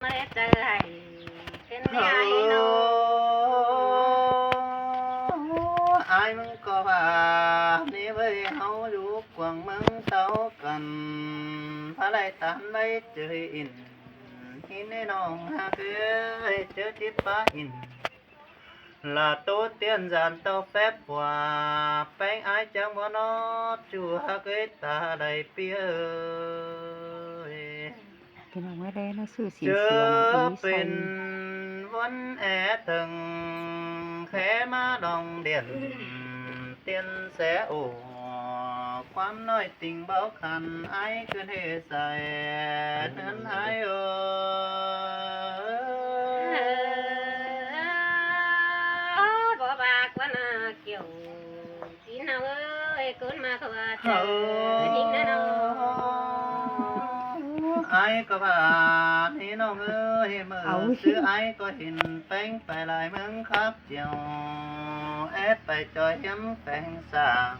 ມາແລໃຈໃຫ້ເປັນແມ່ອ້າຍເນາະ. ອ້າຍມຶງກໍວ່ານີ້ເວີຍ ເຮົາຢູ່ກວາງເມືອງເຕົ້າກັນ ພາໄດ້ຕາມໄດ້ເຈີອິນ ທີ່ໃນນ້ອງຮັກເອີຍ ເຈີຈິດປາອິນ ລະໂຕຕຽນຈານເຕົ້າແຟບກວ່າ ແປ້ງອ້າຍຈັ່ງບໍ່ນອດ ຈູຮັກເອີຍຕາໄດ້ປີເອີຍ. ພີ່ນ້ອງເອີຍເດ້ເນາະ ຊື່ສຽງເສືອເນາະ ເປັນວັນແອເຖິງ ແຄ່ມາດອງດຽນ ຕຽນແສໂອ ຄວາມນ້ອຍຕິງເບົາຂັນ ອ້າຍຄືເທໃສເຮືອນອ້າຍເອີຍ. ບໍ່ບາກວ່າໜ້າກ່ຽວ ຊິນເຮົາເອີຍ ກົນມາຂະວ່າເຈົ້າຍິງນະນ້ອງ. ອ້າຍກໍວ່ານີ້ນ້ອງເອີຍ ເມື່ອຊື່ອ້າຍກໍເຫັນແປ້ງໄປຫຼາຍເມືອງຄັບຈຽວ ແອດໄປຈອຍຮຽມແຂວງຊາງ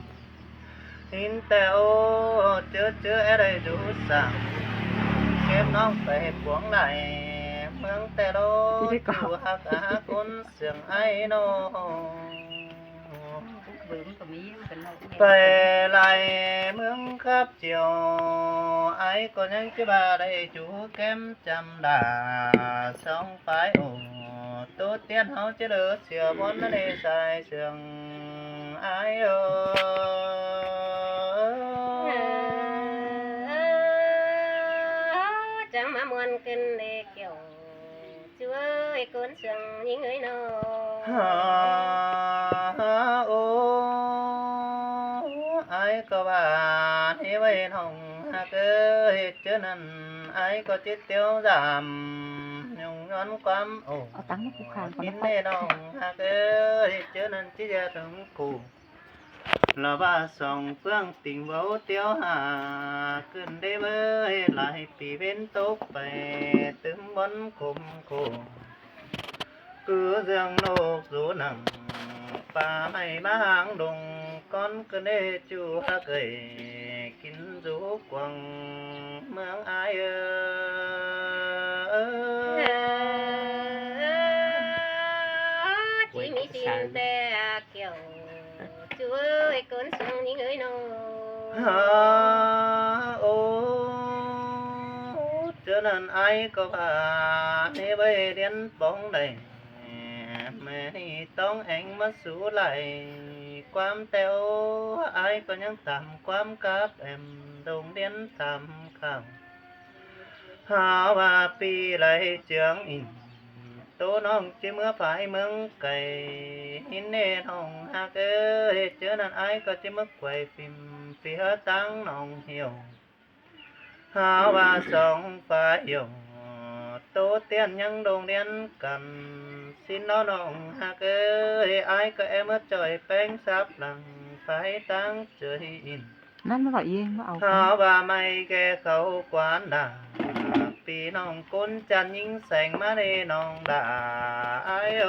ເຫັນແຕ່ໂອ ເຈີເຈີແອດໄດ້ດູສາງ ເກັບນ້ອງໄປປວງຫຼາຍເມືອງແຕ່ໂລ ຈູຮັກອາຄົນເຊື່ອງອ້າຍນ້ອງ. ໄປຫຼາຍເມືອງຄັບຈຽວ ອ້າຍກໍຍັງຈະວ່າໄດ້ຈູແກ້ມຈຳດາສອງຝ່າຍໂອ ໂຕຕຽນເຮົາຈະເລີເຊື່ອບ່ອນໃນສາຍເຊື່ອງອ້າຍເອີຍ. ຈັ່ງມາມ່ວນກັນເດກ່ຽວ ຈູເອີຍ ກົນເຊື່ອງຍິງເອີຍນ້ອງ. ໂອ ອ້າຍກໍວ່ານີ້ເວີຍນ້ອງຮັກເອີຍ ເຈີນັ້ນອ້າຍກໍຈິດຕຽວຢາມ ຍົງຍ້ອນຄວາມໂອ ເອົາຕັງມາຄູຄານກ່ອນ ກິນແນ່ນ້ອງຮັກເອີຍ ເຈີນັ້ນຈິດຢາເຖິງກູ ລະວ່າສອງເຟືອງຕິງເວົ້າຕຽວຫາ ຂຶ້ນໄດ້ເວີຍ ຫຼາຍປີເວັ້ນຕົກໄປ ຕື່ມບ່ອນຄົມໂຄ ຄືເລື່ອງໂລກໂສໜັງ ປ່າໄມ້ມາຫາງດົງ ກ່ອນຂຶ້ນເດຈູຮັກເອີຍ ກິນຢູ່ກວາງເມືອງອ້າຍເອີຍ. ໂອ້ຍ ຊິມີຊິນແຕ່ກ່ຽວ ຈູເອີຍ ກົນເຊື່ອງຍິງເອີຍນ້ອງ. ໂອ ເທື່ອນັ້ນອ້າຍກໍວ່າ ໃນໄວລຽນປອງໄດ້ ແມ່ນີ້ຕ້ອງແອງມາສູ່ໄຫຼ ຄວາມແຕ່ວ ອ້າຍກໍຍັງຕາມຄວາມກັບແອມ ໂຮງລຽນຕາມຂ້າວ ຫາວ່າປີໄຫຼເຈືອງອິນ ໂຕນ້ອງຈິເມືອພາຍເມືອງໄກ ເຫັນແນ່ນ້ອງຮັກເອີຍ ເທື່ອນັ້ນອ້າຍກໍຈິເມືອກວຍຟິມ ເພຍຕາງໜອງຫ່ຽວ ຫາວ່າສອງຝ່າຍຫ່ຽວ ໂຕຕຽນຍັງໂຮງລຽນກັນ ຊິນເນາະນ້ອງຮັກເອີຍ ອ້າຍກໍແອເມືອຈ່ອຍແປ້ງສັບຫຼັງ ໄປຕາງເຈີຍອິນ ນັ້ນບໍ່ເອົາ ຫາວ່າໄມ້ແກ່ເຂົາກວານດາ ພີ່ນ້ອງກົນຈັນຍິງແສງມາເດ້ນ້ອງດາ ອ້າຍໂອ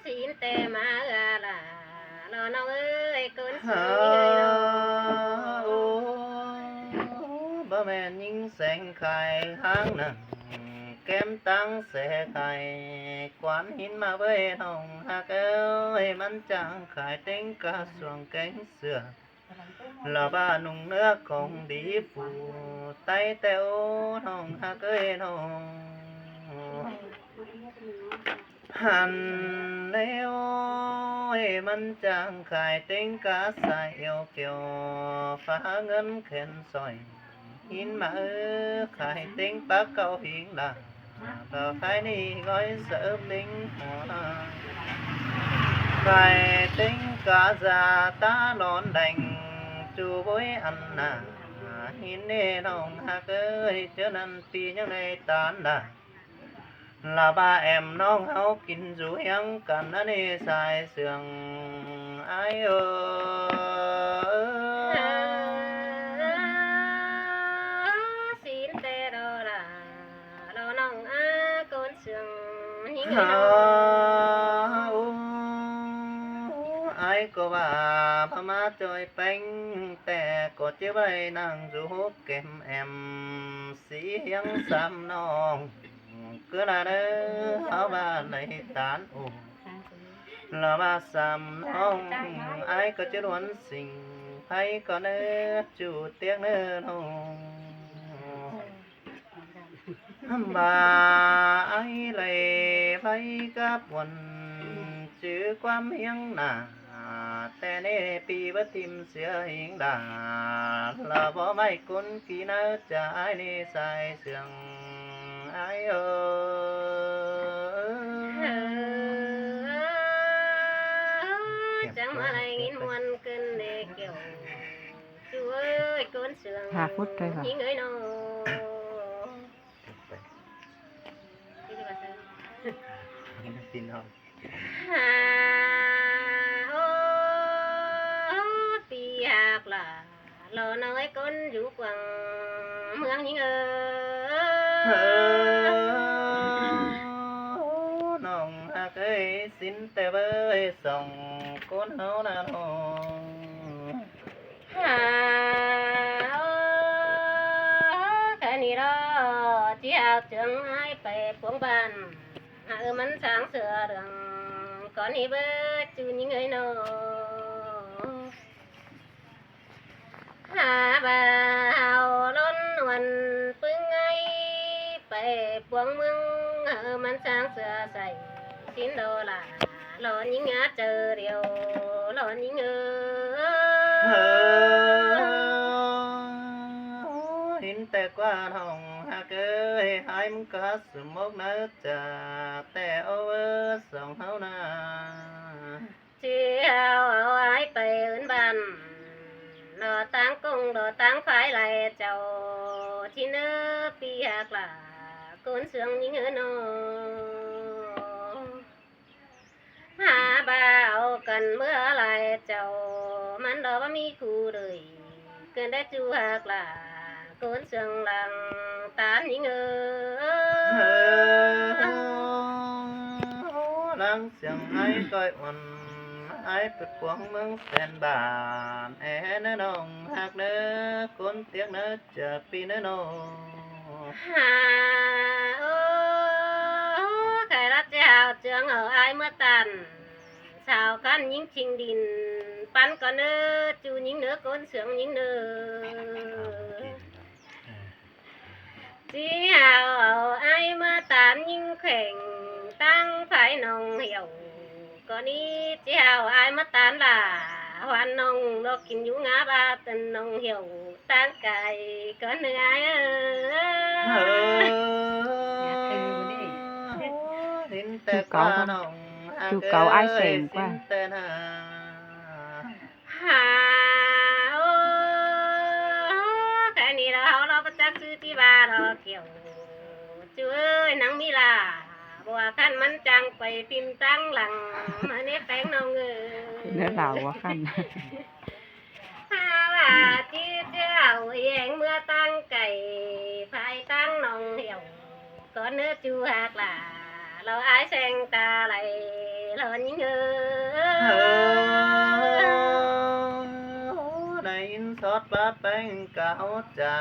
ຊິນແຕ່ມາເອື້ອຫຼ້າ ລໍນ້ອງເອີຍ ກົນສູງຍິງເອີຍນ້ອງ ບໍ່ແມ່ນຍິງແສງຂາຍທາງນັ້ນ ແກ້ມຕັງແສຂາຍ ກວານຫີນມາເວີຍນ້ອງຮັກເອີຍ ມັນຈ້າງຂາຍເຕັງກະສວງແກງເສືອ ລະບ້ານຸ່ງເນື້ອຂອງດີຟູ ໄຕແຕ່ໂອ ນ້ອງຮັກເອີຍນ້ອງ ຫັ້ນແລ້ວ ມັນຈ້າງຂາຍເຕັງກະສາຍອຽວກ່ຽວ ຝາເງິນແຂນສ້ອຍ ຫີນມາເອີ ຂາຍເຕັງປາເກົ້າຫິງລາ ກໍຂາຍນີ້ກ້ອຍເສີບເຕັງຫົວ ຂາຍເຕັງກະສາຕາຫຼອນແດງ ຈູໂບຍອັນໜາ ຫີນເດ້ນ້ອງຮັກເອີຍ ເທື່ອນັ້ນປີຍັງໄດ້ຕານດາ ລະບາແອມນ້ອງເຮົາກິນຢູ່ຮຽງກັນ ອັນນີ້ສາຍເຊື່ອງອ້າຍເອີຍ ສີນແຕ່ລໍລາ ລໍນ້ອງອາ ໂກນເຊື່ອງຍິງເອີຍນ້ອງ ໂອ ອ້າຍກໍວ່າພະມາຈ່ອຍແປ້ງແຕ່ ກໍເຈັບໄວ້ນັ່ງຢູ່ຫົກແກ້ມແອມ ສີຫຽງສາມນ້ອງ ຄືລະເດີ ເຮົາວ່າໄດ້ຕານໂອ ລະວ່າສາມນ້ອງ ອ້າຍກໍຈະລວນສິ່ງ ໃຜກໍເນີ ຈູຕຽກເນີນ້ອງ ບາອ້າຍໄຫຼໄປກັບວັນ ຈື່ຄວາມຫຽງໜ້າ ແຕ່ເນປີບໍ່ຖິ້ມເສຍຫິງດາ ລະບໍ່ໄມ້ກົນກີນາຈາຍເນສາຍເຊື່ອງ ອ້າຍເອີຍ ຈັ່ງມາໄດ້ຍິນມ່ວນເກີນເດແກ້ວ ຈູເອີຍ ໂກນເຊື່ອງ ຫ້າຟຸດໄດ້ຫວາ ຍິງເອີຍນ້ອງ ພີ່ນ້ອງ ຫາ ໂອ ປີຮັກຫຼ້າ ລໍນ້ອຍຄົນຢູ່ກວາງເມືອງຍິງເອີຍ ເອີ ນ້ອງຮັກເອີຍ ສິ້ນແຕ່ເບີຍສອງຄົນເຮົານະນ້ອງ ຫາ ໂອ ກະນີ້ລໍ ຊິເອົາເຈີງອ້າຍໄປປວງບ້ານ ຫາ ເອີ ມັນຊ່າງເຊື່ອເລື່ອງ ກ່ອນນີ້ເບີຍຈູຍິງເອີຍນ້ອງ ຫາ ບ່າວລ້ນນວນປຶງໄອ ໄປປວງເມືອງ ເອີ ມັນຊ່າງເຊື່ອໃສ ສິ້ນລໍຫຼ້າ ລໍຍິງຫາເຈີດຽວ ລໍຍິງເອີຍ ເອີ ເຫັນແຕ່ກວ່ານ້ອງຮັກເອີຍ ອ້າຍມັນກະສະໝົກນະຈາ ແຕ່ໂອເວີສອງເຮົານາ ຊິເອົາອ້າຍໄປເອີ້ນບ້ານ ລໍຕາງກົງ ລໍຕາງພາຍໄຫຼເຈົ້າ ທີ່ເນີປີຮັກຫຼ້າ ໂກນເຊື່ອງຍິງເອີຍນ້ອງ ຫາ ບ່າວກັນເມື່ອຫຼາຍເຈົ້າ ມັນດອກບໍ່ມີຄູ່ເລີຍ ເກີນໄດ້ຈູຮັກຫຼ້າ ໂກນເຊື່ອງຫຼັງຕານຍິງເອີຍ ເອີ ຫຼັງສຽງອ້າຍກ້ອຍອ່ອນ ອ້າຍໄປປວງເມືອງແສນບານ ແອນເອີຍນ້ອງຮັກເດີ ຄົນຕຽກເນີ ຈະປີເນີນ້ອງ ຫາ ໂອ ໃຜລັດຈະຫາວເຈືອງເອົາອ້າຍເມືອຕານ ສາວຄັນຍິງຊິງດິນ ປັນກ່ອນເນີ ຈູຍິງເນີ ໂກນເຊື່ອງຍິງເນີ ຊິຫາວເອົາອ້າຍເມືອຕານຍິງແຂວງ ຕັ້ງພາຍໜອງຫ່ຽວ ກໍນີ້ຊິຫາວອ້າຍມາຕານຫຼ້າ ຫວານນ້ອງດອກກິນຢູ່ງາບາດ ໜອງຫ່ຽວ ຕັ້ງກາຍກ່ອນເນີອ້າຍເອີຍ ເອີ ເຫັນແຕ່ກວ່ານ້ອງ ຈູເກົາອ້າຍແສງກວ່າ ຫາ ໂອ ແຄ່ນີ້ລະ ເຮົາລະບໍ່ຈັກຊື່ທີ່ວ່າລະກ່ຽວ ຈູເອີຍ ນາງມີລາ ບໍ່ວ່າຄັນມັນຈັ່ງໄປປິ່ນຕັ້ງຫຼັງ ມາເນແປງນ້ອງເອີຍ ເນື້ອລາວບໍ່ຄັນ ຫາວ່າຈິດເຈົ້າແຍງເມືອຕັ້ງໄກ ພາຍຕັ້ງໜອງຫ່ຽວ ກ່ອນເນີຈູຮັກຫຼ້າ ລອອ້າຍແສງຕາໄຫຼ ລອຍິງເອີຍ ເອີ ໄດ້ຍິນຊອດປາດແປ້ງກ່າວຈາ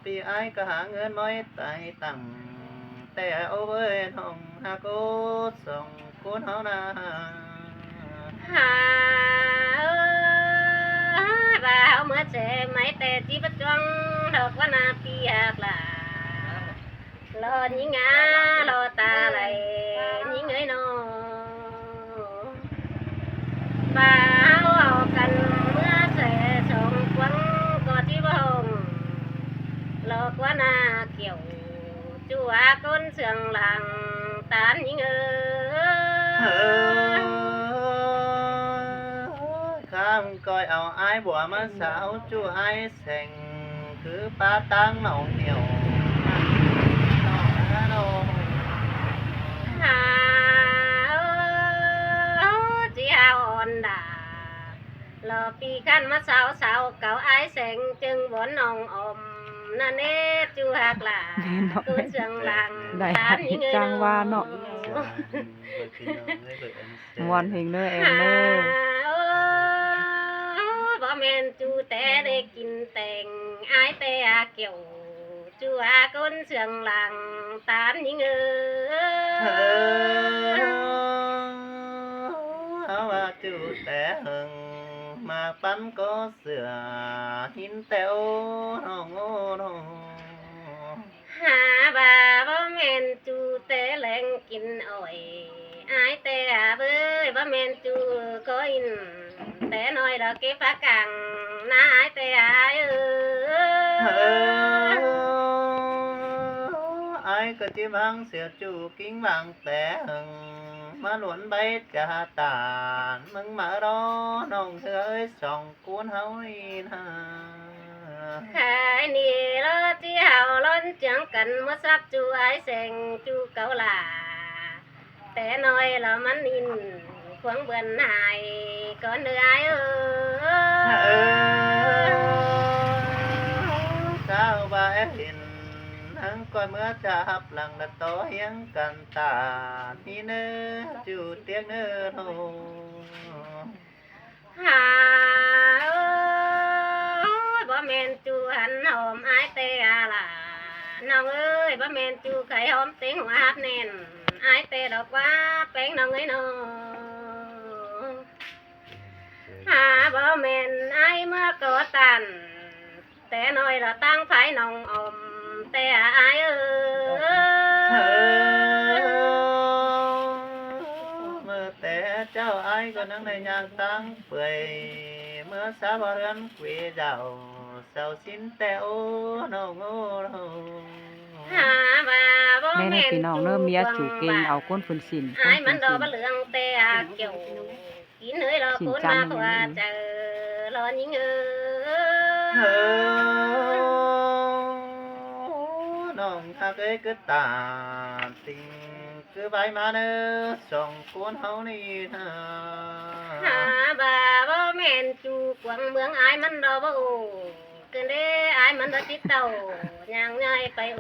ປີອ້າຍກໍຫາເງິນມອຍໄຕຕັ້ງ ແຕ່ໂອເວີຍນ້ອງຮັກໂອ ສອງ ຄົນເຮົານາ ຫາ ເອີ ວ່າເຮົາເມືອແຊໄມ້ແຕ່ຈິບຈວງ ດອກວ່ານາປີຮັກຫຼ້າ ລອຍິງອາ ລອຕາໄຫຼຍິງເອີຍນ້ອງ ວ່າເຮົາເອົາກັນເມືອແຊສອງຄວາງ ກໍຈິບໍ່ຮ້ອງ ລອກວ່ານາກ່ຽວ ຈູອາກົນເຊື່ອງຫຼັງຕານຍິງເອີຍ ເອີ ຂ້າມກ້ອຍເອົາອ້າຍບົວມາສາວ ຈູອ້າຍແສງຄືປາຕັ້ງໜອງຫ່ຽວ ຫາ ເອີ ຈິຫາວອ່ອນດາ ລໍປີຄັນມາສາວສາວເກົາ ອ້າຍແສງຈຶ່ງບ່ອນນ້ອງອອມ ນະເນ ຈູຮັກຫຼ້າ ແມ່ນເນາະ ໂກນເຊື່ອງຫຼັງ ໄດ້ ຕານຍິງເອີຍ ຈັ່ງວ່າເນາະ ເອີ ພີ່ນ້ອງເອີຍ ເບິ່ງອັນ ມ່ວນເພງເດີແອນເດີ ຫາ ໂອ ບໍ່ ແມ່ນຈູແຕ່ໄດ້ກິນແຕ່ງ ອາຍແຕ່ອາແກ້ວ ຈູອາຄົນເຊື່ອງຫຼັງຕາມຍິງເອີຍ. ເຮົາວ່າຈູແຕ່ເຫິງ ມາປັນກໍເຊື່ອ ຍິນແຕ່ໂອ້ນ້ອງໂອ້ນ້ອງ. ຫາວ່າບໍ່ແມ່ນຈູແຕ່ແລງກິນອ້ອຍ ອາຍແຕ່ອາເອີຍ ບໍ່ແມ່ນຈູກໍອິນ ແຕ່ນ້ອຍດອກເກັບຜັກກັງນາ ອາຍແຕ່ອາເອີຍ. ເອີ ອາຍກໍຈິບຫາງເສື້ອຈູກິງຫວ່າງແຕ່ເຫິງ ມາຫຼວນໃບຈາຕານ ມຶງມາລໍນ້ອງເອີຍ ສອງ ກູນເຮົານີ້ນາ ຂາຍນີ້ລໍຈີເຮົາລ້ອນຈຽງກັນ ໝົດຊັບຈູອາຍແສງຈູເກົາຫຼ້າ ແຕ່ນ້ອຍລະມັນນິນ ຄວາງເບືອນຫາຍກ່ອນເດີອາຍເອີຍ. ເອີ ຊາວບ້ານເຫັນ ທັງກ່ອຍເມືອຈາບຫຼັງ ລະຕໍ່ຮຽງກັນຕານ ນີ້ເນີຈູຕຽງເນີນ້ອງ. ຫາ ເອີຍ ບໍ່ແມ່ນຈູຫັນຫອມອາຍແຕ່ອາຫຼ້າ ນ້ອງເອີຍ ບໍ່ແມ່ນຈູໄຂ່ຫອມເຕັງຫົວຮັບແໜ້ນ ອາຍແຕ່ດອກວ່າແປ້ງນ້ອງເອີຍນ້ອງ. ຫາ ບໍ່ແມ່ນອາຍເມືອກໍຕັນ ແຕ່ນ້ອຍລະຕັ້ງພາຍນ້ອງອອມແຕ່ອາຍເອີຍ. ເມື່ອແຕ່ເຈົ້າອາຍກໍນັ່ງໄດ້ຍ່າງຕັ້ງເປື່ອຍ ເມື່ອສາວເຮືອນເກວເຈົ້າ ເຈົ້າສິນແຕ່ໂອ້ນ້ອງໂອ້. ຫາວ່າບໍ່ແມ່ນ ພີ່ນ້ອງເດີ ເມຍຈູເກັ່ງເອົາຄົນຟື້ນສິນ ອາຍມັນດອກບໍ່ເຫຼືອງແຕ່ອາແກ້ວ ກິນເຮີຍລໍຄົນມາກວ່າເຈີລໍຍິງເອີຍ. ເອີ ນ້ອງຮັກເອີຍ ຄືຕາຕິງ ຄືໄວມາເນີ ສອງຄົນເຮົານີ້ນາ. ຫາວ່າບໍ່ແມ່ນຈູກວາງເມືອງ ອາຍມັນດອກບໍ່ໂອ ເກີນເດ້ ອາຍມັນດອກຕິດເຕົ້າ ຍ່າງຍ້າຍໄປໂອ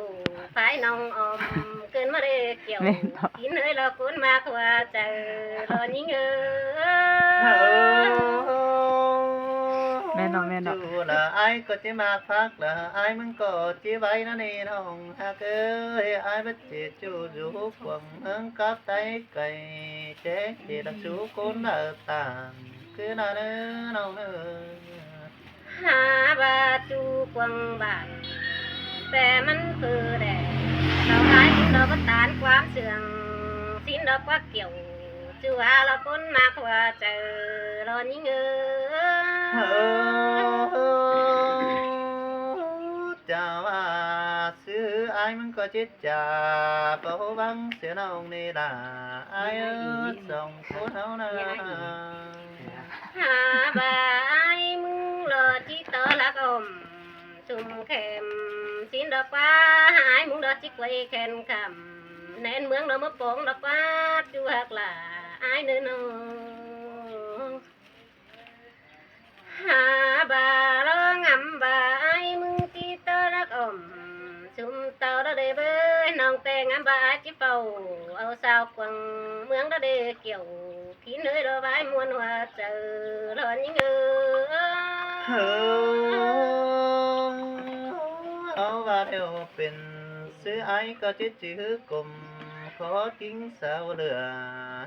ພາຍນ້ອງອອມ ເກີນມາເດ້ແກ້ວ ກິນເຮີຍລໍຄົນມາກວ່າເຈີລໍຍິງເອີຍ. ແມ່ນເນາະ ແມ່ນເນາະ ຈູລະອາຍກໍຊິມາພັກລະ ອາຍມຶງກໍຊິໄວນະນີ້ນ້ອງຮັກເອີຍ. ອາຍບໍ່ຊິຈູຢູ່ກວາງເມືອງກັບໄຕໄກ ແຈ້ງຊິລະຊູຄົນເດີຕາມ ຄືນະເນີນ້ອງເອີຍ. ຫາວ່າຈູກວາງບ້ານ ແຕ່ມັນຄືແດດ ເຂົາອາຍກິນດອກກະຕານຄວາມເຊື່ອງ ສິນດອກກວາກກ່ຽວ ຈູຫາລະຄົນມາກວ່າເຈີລໍຍິງເອີຍ. ເຈົ້າວ່າຊື່ອາຍມຶງກໍຈິດຈາ ເຝົ້າຫວັງເສຍນ້ອງນີ້ລະ ອາຍເອີຍ ສອງຄົນເຮົານະ. ຫາວ່າອາຍມຶງລໍຈິດຕໍ່ລັກອອມ ຊຸມແຄມສິນດອກກວາ ຫາອາຍມຶງດອກຈິກໄວ້ແຂນຄຳ ແໜ້ນເມືອງດອກມະປອງດອກກວາ ຈູຮັກຫຼ້າອາຍເນີນ້ອງ. ຫາບ່າລອງອຳບ່າອາຍມຶງຕິດຕໍ່ລັກອອມ ຊຸມເຕົ້າດອກເດເບີຍ ນ້ອງແຕ່ງອຳບ່າອາຍຈິເຝົ້າ ເອົາສາວກວາງເມືອງດອກເດກ່ຽວ ກິນເອີຍດອກວາຍມ່ວນຫົວໃຈ ລອນຍິງເອີຍ. ເອີ ເອົາວ່າແນວເປັນ ຊື່ອາຍກໍຈິດຈື່ກົມ ຂໍກິງສາວເຫຼືອ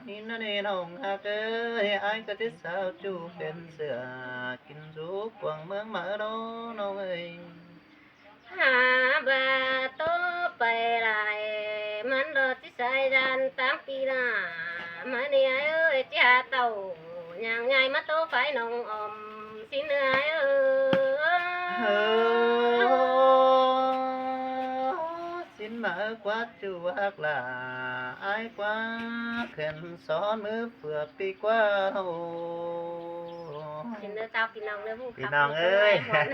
ນີ້ນະເນນ້ອງຮັກເອີຍ ອາຍກໍຈິດສາວຈູເປັນເສື້ອ ກິນຊູກວາງເມືອງມາເດີນ້ອງເອີຍ. ຫາບ່າໂຕໄປຫຼາຍ ມັນດອກຊິສາຍຢ້ານຕາມປີໜ້າ ມານີ້ອາຍເອີຍ ຊິຫາເຕົ້າ ຍ່າງຍ້າຍມາໂຕໄຟນ້ອງອອມ ຊິເໜືອອາຍເອີຍ. ເອີ ສິນມາເອີຍ ກວາດຈູຮັກຫຼ້າ ອາຍກວາດແຂນສອນມືເຟືອກປີກວ່າໂທ. ສິນເດີເຈົ້າ ພີ່ນ້ອງເດີ ຜູ້ ພີ່ນ້ອງເອີຍ ຄຳ